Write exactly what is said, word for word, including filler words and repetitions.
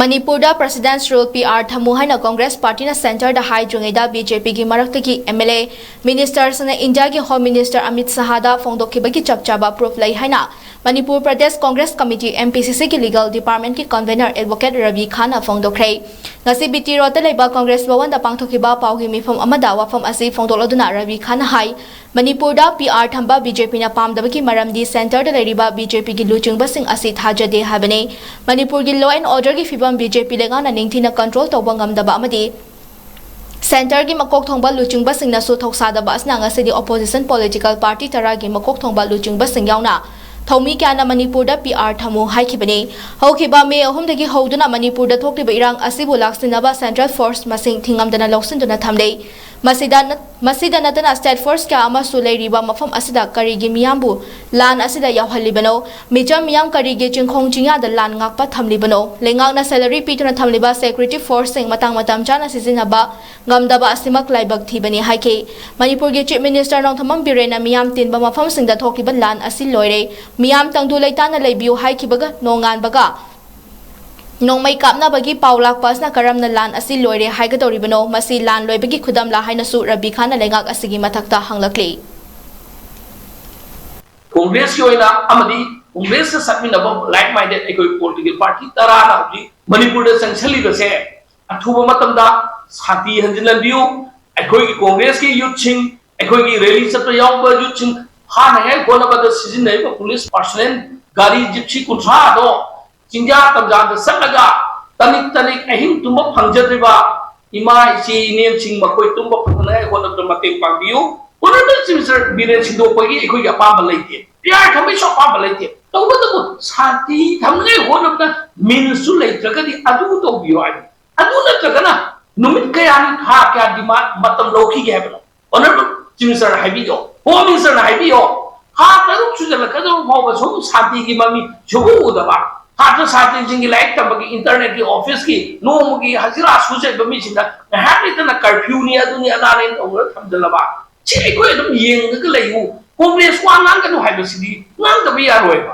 ꯃꯅꯤꯄꯨꯔꯗ President's Rule P R ꯊꯝꯃꯨ ꯍꯥꯏꯅ ꯀꯣꯡꯒ꯭ꯔꯦꯁ ꯄꯥꯔꯇꯤꯅ ꯁꯦꯟꯇꯔꯗ ꯍꯥꯏꯗ꯭ꯔꯤꯉꯩꯗ BJPꯒꯤ ꯃꯔꯛꯇꯒꯤ MLA, ꯃꯤꯅꯤꯁꯇꯔꯁꯤꯡꯅ ꯏꯟꯗꯤꯌꯥꯒꯤ ꯍꯣꯝ ꯃꯤꯅꯤꯁꯇꯔ ꯑꯃꯤꯠ ꯁꯍꯥꯗ ꯐꯣꯡꯗꯣꯛꯈꯤꯕꯒꯤ ꯆꯞ ꯆꯥꯕ ꯄ꯭ꯔꯨꯐ ꯂꯩ ꯍꯥꯏꯅ ꯃꯅꯤꯄꯨꯔ ꯄ꯭ꯔꯗꯦꯁ ꯀꯣꯡꯒ꯭ꯔꯦꯁ ꯀꯃꯤꯇꯤ, MPCCꯒꯤ ꯂꯤꯒꯦꯜ ꯗꯤꯄꯥꯔꯠꯃꯦꯟꯠꯀꯤ ꯀꯟꯚꯦꯅꯔ ꯑꯦꯗꯚꯣꯀꯦꯠ ꯔꯕꯤ ꯈꯥꯟꯅ ꯐꯣꯡꯗꯣꯛꯈ꯭ꯔꯦ꯫ ꯉꯁꯤ BT ꯔꯣꯗꯇ ꯂꯩꯕ ꯀꯣꯡꯒ꯭ꯔꯦꯁ ꯚꯋꯟꯗ ꯄꯥꯡꯊꯣꯛꯈꯤꯕ ꯄꯥꯎꯒꯤ ꯃꯤꯐꯝ ꯑꯃꯗ ꯋꯥꯐꯝ ꯑꯁꯤ ꯐꯣꯡꯗꯣꯛꯂꯗꯨꯅ ꯔꯕꯤ ꯈꯥꯟꯅ ꯍꯥꯏ, ꯃꯅꯤꯄꯨꯔꯗ PR ꯊꯝꯕ BJPꯅ ꯄꯥꯝꯗꯕꯒꯤ ꯃꯔꯝꯗꯤ ꯁꯦꯟꯇꯔꯗ ꯂꯩꯔꯤꯕ BJPꯒꯤ ꯂꯨꯆꯤꯡꯕꯁꯤꯡ ꯑꯁꯤ ꯊꯥꯖꯗꯦ ꯍꯥꯏꯕꯅꯤ꯫ ꯃꯅꯤꯄꯨꯔꯒꯤ law and orderꯒꯤ ꯐꯤꯕꯝ BJP ꯂꯩꯉꯥꯛꯅ ꯅꯤꯡꯊꯤꯅ control ꯇꯧꯕ ꯉꯝꯗꯕ ꯑꯃꯗꯤ ꯁꯦꯟꯇꯔꯒꯤ ꯃꯀꯣꯛ ꯊꯣꯡꯕ ꯂꯨꯆꯤꯡꯕꯁꯤꯡꯅꯁꯨ ꯊꯧꯁꯥꯗꯕ ꯑꯁꯤꯅ ꯉꯁꯤꯗꯤ opposition political party ꯇꯔꯥꯒꯤ ꯃꯀꯣꯛ ꯊꯣꯡꯕ ꯂꯨꯆꯤꯡꯕꯁꯤꯡ ꯌꯥꯎꯅ ꯊꯧꯃꯤ ꯀꯌꯥꯅ ꯃꯅꯤꯄꯨꯔꯗ PR ꯊꯝꯃꯨ ꯍꯥꯏꯈꯤꯕꯅꯤ꯫ ꯍꯧꯈꯤꯕ ꯃꯦ ꯑꯍꯨꯝꯗꯒꯤ ꯍꯧꯗꯨꯅ ꯃꯅꯤꯄꯨꯔꯗ ꯊꯣꯛꯂꯤꯕ ꯏꯔꯥꯡ ꯑꯁꯤꯕꯨ ꯂꯥꯛꯁꯤꯟꯅꯕ central force ꯃꯁꯤꯡ ꯊꯤꯉꯝꯗꯅ ꯂꯧꯁꯤꯟꯗꯨꯅ ꯊꯝꯂꯦ꯫ ꯃꯁꯤꯗ ꯅꯠ-, ꯃꯁꯤꯗ ꯅꯠꯇꯅ state force ꯀꯌꯥ ꯑꯃꯁꯨ ꯂꯩꯔꯤꯕ ꯃꯐꯝ ꯑꯁꯤꯗ ꯀꯔꯤꯒꯤ ꯃꯤꯌꯥꯝꯕꯨ ꯂꯥꯟ ꯑꯁꯤꯗ ꯌꯥꯎꯍꯜꯂꯤꯕꯅꯣ? ꯃꯤꯆꯝ ꯃꯤꯌꯥꯝ ꯀꯔꯤꯒꯤ ꯆꯤꯡꯈꯣꯡ ꯆꯤꯡꯌꯥꯗ ꯂꯥꯟ ꯉꯥꯛꯄ ꯊꯝꯂꯤꯕꯅꯣ? ꯂꯩꯉꯥꯛꯅ salary ꯄꯤꯗꯨꯅ ꯊꯝꯂꯤꯕ security forceꯁꯤꯡ ꯃꯇꯥꯡ ꯃꯇꯝ ꯆꯥꯅ ꯁꯤꯖꯤꯟꯅꯕ ꯉꯝꯗꯕ ꯑꯁꯤꯃꯛ ꯂꯥꯏꯕꯛ ꯊꯤꯕꯅꯤ ꯍꯥꯏꯈꯤ꯫ ꯃꯅꯤꯄꯨꯔꯒꯤ Chief Minister ꯅꯣꯡꯊꯣꯝꯕꯝ ꯕꯤꯔꯦꯟꯅ ꯃꯤꯌꯥꯝ ꯇꯤꯟꯕ ꯃꯐꯝꯁꯤꯡꯗ ꯊꯣꯛꯂꯤꯕ ꯂꯥꯟ ꯑꯁꯤ ꯂꯣꯏꯔꯦ, ꯃꯤꯌꯥꯝ ꯇꯪꯗꯨ ꯂꯩꯇꯥꯅ ꯂꯩꯕꯤꯌꯨ ꯍꯥꯏꯈꯤꯕꯒ ꯅꯣꯡꯉꯥꯟꯕꯒ ꯅꯣꯡꯃꯩ ꯀꯥꯞꯅꯕꯒꯤ ꯄꯥꯎ ꯂꯥꯛꯄ ꯑꯁꯤꯅ ꯀꯔꯝꯅ ꯂꯥꯟ ꯑꯁꯤ ꯂꯣꯏꯔꯦ ꯍꯥꯏꯒꯗꯧꯔꯤꯕꯅꯣ? ꯃꯁꯤ ꯂꯥꯟ ꯂꯣꯏꯕꯒꯤ ꯈꯨꯗꯝꯂꯥ ꯍꯥꯏꯅꯁꯨ ꯔꯕꯤ ꯈꯥꯟꯅ ꯂꯩꯉꯥꯛ ꯑꯁꯤꯒꯤ ꯃꯊꯛꯇ ꯍꯪꯂꯛꯂꯤ꯫ ꯀꯣꯡꯒ꯭ꯔꯦꯁꯀꯤ ꯑꯣꯏꯅ ꯑꯃꯗꯤ ꯀꯣꯡꯒ꯭ꯔꯦꯁꯀ ꯆꯠꯃꯤꯟꯅꯕ like minded ꯑꯩꯈꯣꯏ political party ꯇꯔꯥꯅ ꯍꯧꯖꯤꯛ ꯃꯅꯤꯄꯨꯔꯗ ꯆꯪꯁꯤꯜꯂꯤꯕꯁꯦ ꯑꯊꯨꯕ ꯃꯇꯝꯗ ꯁꯥꯟꯇꯤ ꯍꯟꯖꯤꯜꯍꯟꯕꯤꯌꯨ꯫ ꯑꯩꯈꯣꯏꯒꯤ ꯀꯣꯡꯒ꯭ꯔꯦꯁꯀꯤ youthꯁꯤꯡ, ꯑꯩꯈꯣꯏꯒꯤ rally ꯆꯠꯄ ꯌꯥꯎꯕ youthꯁꯤꯡ ꯐꯥꯅꯉꯥꯏ ꯍꯣꯠꯅꯕꯗ ꯁꯤꯖꯤꯟꯅꯔꯤꯕ police personnel ꯒꯥꯔꯤ gypsy ꯀꯨꯟꯊ꯭ꯔꯥꯗꯣ ꯆꯤꯡꯖꯥ ꯇꯝꯖꯥꯗ ꯆꯠꯂꯒ ꯇꯅꯤꯛ ꯇꯅꯤꯛ ꯑꯍꯤꯡ ꯇꯨꯝꯕ ꯐꯪꯖꯗ꯭ꯔꯤꯕ ꯏꯃꯥ, ꯏꯆꯦ, ꯏꯅꯦꯝꯁꯤꯡ ꯃꯈꯣꯏ ꯇꯨꯝꯕ ꯐꯪꯅꯉꯥꯏ ꯍꯣꯠꯅꯕꯗ ꯃꯇꯦꯡ ꯄꯥꯡꯕꯤꯌꯨ꯫ Honourable Chief Minister ꯕꯤꯔꯦꯟ ꯁꯤꯟꯗꯣꯛꯄꯒꯤ ꯑꯩꯈꯣꯏꯒꯤ ꯑꯄꯥꯝꯕ ꯂꯩꯇꯦ, PR ꯊꯝꯕꯒꯤꯁꯨ ꯑꯄꯥꯝꯕ ꯂꯩꯇꯦ꯫ ꯇꯧꯕꯇꯕꯨ ꯁꯥꯟꯇꯤ ꯊꯝꯅꯉꯥꯏ ꯍꯣꯠꯅꯕꯗ meansꯁꯨ ꯂꯩꯇ꯭ꯔꯒꯗꯤ ꯑꯗꯨ ꯇꯧꯕꯤꯌꯨ ꯍꯥꯏꯕꯅꯤ꯫ ꯑꯗꯨ ꯅꯠꯇ꯭ꯔꯒꯅ ꯅꯨꯃꯤꯠ ꯀꯌꯥꯅꯤ, ꯊꯥ ꯀꯌꯥ demand ꯃꯇꯝ ꯂꯧꯈꯤꯒꯦ ꯍꯥꯏꯕꯅꯣ? Honourable Chief Ministerꯅ ꯍꯥꯏꯕꯤꯌꯣ, Home Ministerꯅ ꯍꯥꯏꯕꯤꯌꯣ꯫ ꯊꯥ ꯇꯔꯨꯛ ꯁꯨꯖꯜꯂꯛꯀꯗꯧꯔꯕ ꯐꯥꯎꯕ ꯁꯨꯝ ꯁꯥꯟꯇꯤꯒꯤ ꯃꯃꯤ ꯁꯨꯡꯎ ꯎꯗꯕ, ꯁꯥꯇ꯭ꯔ ꯁꯥꯇ꯭ꯔꯤꯁꯤꯡꯒꯤ ꯂꯥꯏꯔꯤꯛ ꯇꯝꯕꯒꯤ internetꯀꯤ officeꯀꯤ ꯅꯣꯡꯃꯒꯤ ꯍꯖꯤꯔꯥ ꯁꯨꯖꯕ ꯃꯤꯁꯤꯡꯅ ꯉꯥꯏꯍꯥꯛ ꯂꯩꯇꯅ curfewꯅꯤ, ꯑꯗꯨꯅꯤ ꯑꯗꯥꯅꯦꯅ ꯇꯧꯗꯅ ꯊꯝꯖꯜꯂꯕ꯫ ꯁꯤ ꯑꯩꯈꯣꯏ ꯑꯗꯨꯝ ꯌꯦꯡꯉꯒ ꯂꯩꯌꯨ꯫ ꯀꯣꯡꯒ꯭ꯔꯦꯁ ꯋꯥ ꯉꯥꯡꯒꯅꯨ ꯍꯥꯏꯕꯁꯤꯗꯤ ꯉꯥꯡꯗꯕ ꯌꯥꯔꯣꯏꯕ꯫